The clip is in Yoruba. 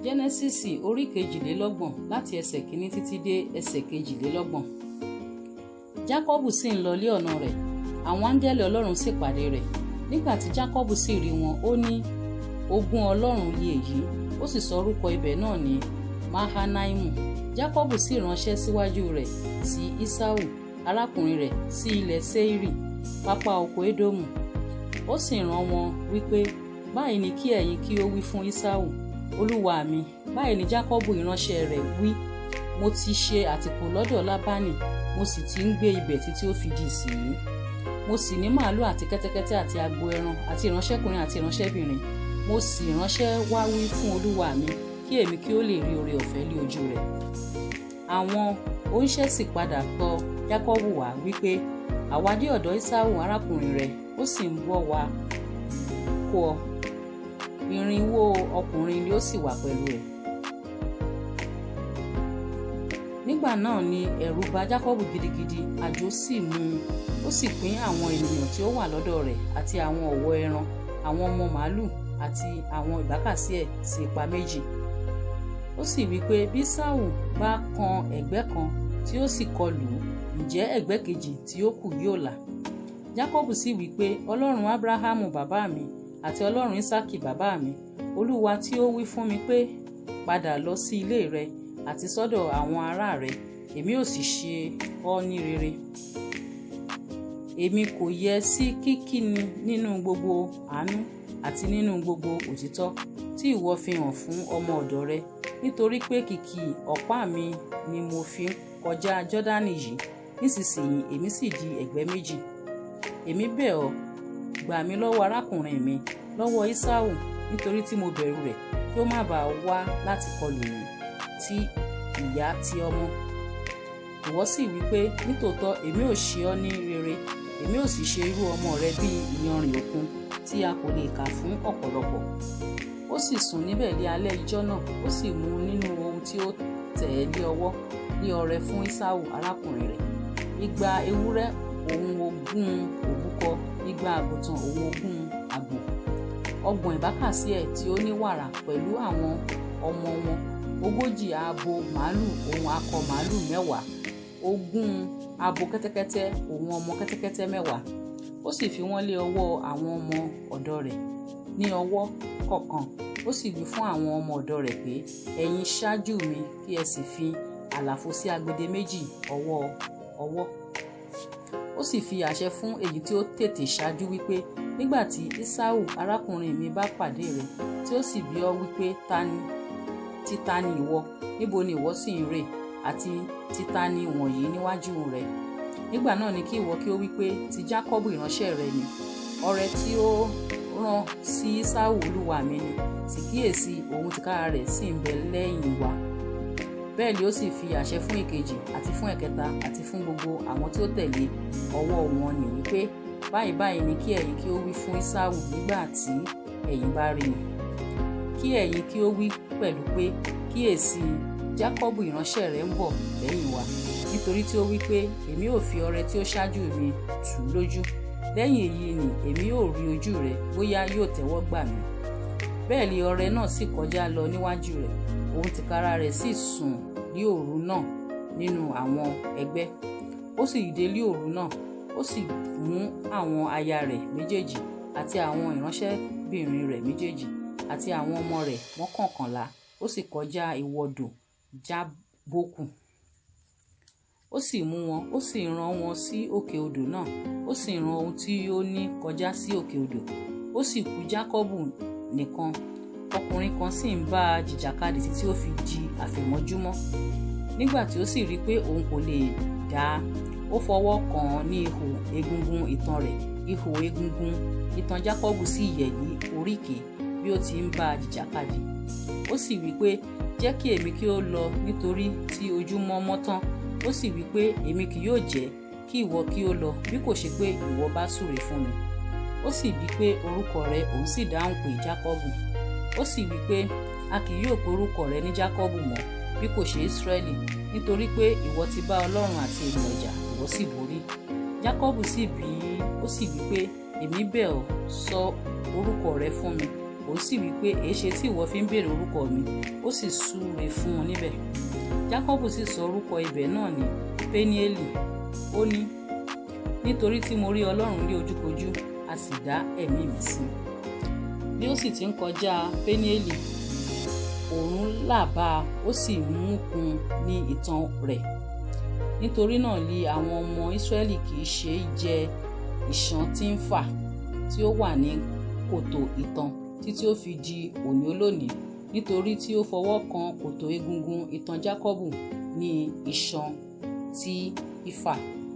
Jẹ́nẹ́sísì orí 22, láti ẹsẹ̀ 1 títí dé ẹsẹ̀ 22. Jákọ́bù sì ń lọ lé ọ̀nà rẹ̀, àwọn áńgẹ́lì Ọlọ́run sì pàdé rẹ̀. Nígbà tí Jákọ́bù sì rí wọn, ó ní, "Ogun Ọlọ́run li èyí!" Ó sì sọ orúkọ ibẹ̀ náà ní Mahanaimu. Jákọ́bù sì ránṣẹ́ síwájú rẹ̀ sí Ísáù arákùnrin rẹ̀ sí ilẹ̀ Seiri, pápá oko Édómù. Ó sì rán wọn wípé, "Báyìí ni kí ẹ̀yin kí ó wí fún Ísáù olúwa mi: Báyìí ni Jákọ́bù ìránṣẹ́ rẹ̀ wí: Mo ti ṣe àtìpó lọ́dọ̀ Lábánì, mo sì ti ń gbé ibẹ̀ títí ó fi di ìsinyìí. Mo sì ní màálù àti kẹ́tẹ́kẹ́tẹ́ àti agbo ẹran àti ìránṣẹ́kùnrin àti ìránṣẹ́bìnrin. Mo sì ránṣẹ́ wá wí fún olúwa mi, kí èmi kí ó lè rí oore ọ̀fẹ́ lé ojú rẹ̀." Àwọn oníṣẹ́ sì padà tọ̀ Jákọ́bù wá wípé, "Àwa dé ọ̀dọ̀ Ísáù arákùnrin rẹ̀, ó sì ń bọ̀ wá kó ọ. 400 ọkùnrin ni ó sì wà pẹ̀lú rẹ̀." Nígbà náà ni ẹ̀rù bà Jákọ́bù gidigidi, àjò sì mú un. Ó sì pín àwọn ènìyàn tí ó wà lọ́dọ̀ rẹ̀ àti àwọn ọ̀wọ́ ẹran, àwọn ọmọ màálù àti àwọn ìbákasíẹ̀ sí ipa méjì. Ó sì wí pé, "Bí Ísáù bá kan ẹ̀gbẹ́ kan tí ó sì kọlù ú, ǹjẹ́ ẹ̀gbẹ́ kejì tí ó kù yóò là?" Jákọ́bù sì wí pé, "Ọlọ́run Ábúráhámù bàbá mi àti Ọlọ́run Ísákì bàbá mi, Olúwa tí ó wí fún mi pé, 'Padà lọ sí ilé rẹ àti sọ́dọ̀ àwọn ará rẹ, èmi ò sì ṣe ọ́ ní rere.' Èmi kò yẹ sí kíkíni nínú gbogbo àánú àti nínú gbogbo òtítọ́ tí ìwọ fi hàn fún ọmọ ọ̀dọ̀ rẹ, nítorí pé kìkì ọ̀pá mi ni mo fi ń kọjá Jọ́dánì yìí, nísinsìnyí èmi sì di ẹgbẹ́ méjì. Èmi bẹ̀ ọ́, gbà mí lọ́wọ́ arákùnrin mi, lọ́wọ́ Ísáù, nítorí tí mo bẹ̀rù rẹ̀, kí ó má bàa wá láti kọlù mí, ti ìyá ti ọmọ. Ìwọ sì wí pé, 'Nítòótọ́ èmi ò ṣe ọ́ ní rere, èmi ò sì ṣe irú ọmọ rẹ bí iyanrìn òkun tí a kò lè kà fún ọ̀pọ̀lọpọ̀.'" Ó sì sùn níbẹ̀ lé alẹ́ ijọ́ náà. Ó sì mú nínú ohun tí ó tẹ̀ ẹ́ lé ọwọ́ lé ọrẹ fún Ísáù arákùnrin rẹ̀: 20 ewúrẹ́ òun 20 òbúkọ, 200 àgùntàn òun 20 àgbò, 30 ìbákasíẹ̀ tí ó ní wàrà pẹ̀lú àwọn ọmọ wọn, 40 abo màálù òun akọ màálù 10, 20 abo kẹ́tẹ́kẹ́tẹ́ òun ọmọ kẹ́tẹ́kẹ́tẹ́ 10. Ó sì fi wọ́n lé ọwọ́ àwọn ọmọ ọ̀dọ̀ rẹ̀ ní ọwọ́ kọ̀ọ̀kan. Ó sì wí fún àwọn ọmọ ọ̀dọ̀ rẹ̀ pé, "Ẹ̀yin ṣáájú mi, kí ẹ sì fi àlàfo sí agbede méjì ọwọ́ ọwọ́." Ó sì fi àṣẹ fún èyí tí ó tètè ṣáájú wípé, "Nígbà tí Ísáù arákùnrin mi bá pàdé rẹ, tí ó sì bi ọ́ wípé, 'Títa ni ìwọ? Níbo ni ìwọ sì ń rè? Àti títa ni wọ̀nyí níwájú rẹ?' Nígbà náà ni kí ìwọ kí ó wípé, 'Ti Jákọ́bù ìránṣẹ́ rẹ ni. Ọrẹ tí ó rán sí Ísáù olúwa mi ni. Sì kíyèsí, òun tìkára rẹ̀ sì ń bẹ lẹ́yìn wa.'" Bẹ́ẹ̀ ni ó sì fi àṣẹ fún ìkejì àti fún ẹ̀kẹta àti fún gbogbo àwọn tí ó tẹ̀lé ọwọ́ wọn nì wípé, "Báyìí báyìí ni kí ẹ̀yin kí ó wí fún Ísáù nígbà tí ẹ̀yin bá rí i. Kí ẹ̀yin kí ó wí pẹ̀lú pé, 'Kíyèsí, Jákọ́bù ìránṣẹ́ rẹ ń bọ̀ lẹ́yìn wa,' nítorí tí ó wí pé, 'Èmi ò fi ọrẹ tí ó ṣáájú mi tù ú lójú. Lẹ́yìn èyí ni èmi ò rí ojú rẹ̀, bóyá yóò tẹ́wọ́ gbà mí.'" Bẹ́ẹ̀ ni ọrẹ náà sì kọjá lọ níwájú rẹ̀, òun tìkára rẹ̀ sì sùn ní òru náà nínú àwọn ẹgbẹ́. Ó sì dìde ní òru náà, ó sì mú àwọn aya rẹ̀ méjèèjì àti àwọn ìránṣẹ́bìnrin rẹ̀ méjèèjì àti àwọn ọmọ rẹ̀ 11, ó sì kọjá ìwọdò Jábókù. Ó sì mú wọn, ó sì rán wọn sí òkè odò náà, ó sì rán ohun tí ó ní kọjá sí òkè odò. Ó sì kù Jákọ́bù nìkan. Ọkùnrin kan sì ń bá a jìjàkadì títí ó fi di àfẹ̀mọ́júmọ́. Nígbà tí ó sì rí i pé òun kò lè dá a, ó fọwọ́ kàn án ní ihò egungun itan rẹ̀. Ihò egungun itan Jákọ́bù sì yẹ̀ ní oríkèé bí ó ti ń bá a jìjàkadì. Ó sì wí pé, "Jẹ́ kí èmi kí ó lọ, nítorí tí ojúmọ́ mọ́ tán." Ó sì wí pé, "Èmi kì yóò jẹ́ kí ìwọ kí ó lọ, bí kò ṣe pé ìwọ bá súre fún mi." Ó sì bí pé, "Orúkọ rẹ?" Òun sì dáhùn pé, "Jákọ́bù." Ó sì wí pé, "A kì yóò pe orúkọ rẹ ní Jákọ́bù mọ́, bí kò ṣe Ísírẹ́lì, nítorí pé ìwọ ti bá Ọlọ́run àti ènìyàn jà, ìwọ sì borí." Jákọ́bù sì bí, ó sì wí pé, "Èmi bẹ̀ ọ́, sọ orúkọ rẹ fún mi." Òun sì wí pé, "Èéṣe tí ìwọ fi ń béèrè orúkọ mi?" Ó sì súre fún un níbẹ̀. Jákọ́bù sì sọ orúkọ ibẹ̀ náà ní Péníélì. Ó ní, "Nítorí tí mo rí Ọlọ́run ní ojúkojú, a sì dá ẹ̀mí mi sí." Bí ó sì ti ń kọjá Péníélì, oòrùn là bá a, ó sì mú kún ní itan rẹ̀. Nítorí náà li àwọn ọmọ Ísírẹ́lì kì í ṣe jẹ ìṣàn tí ń fà, tí ó wà ní kòtò itan, títí ó fi di òní olónìí, nítorí tí ó fọwọ́ kan kòtò egungun itan Jákọ́bù ní ìṣàn tí í fà.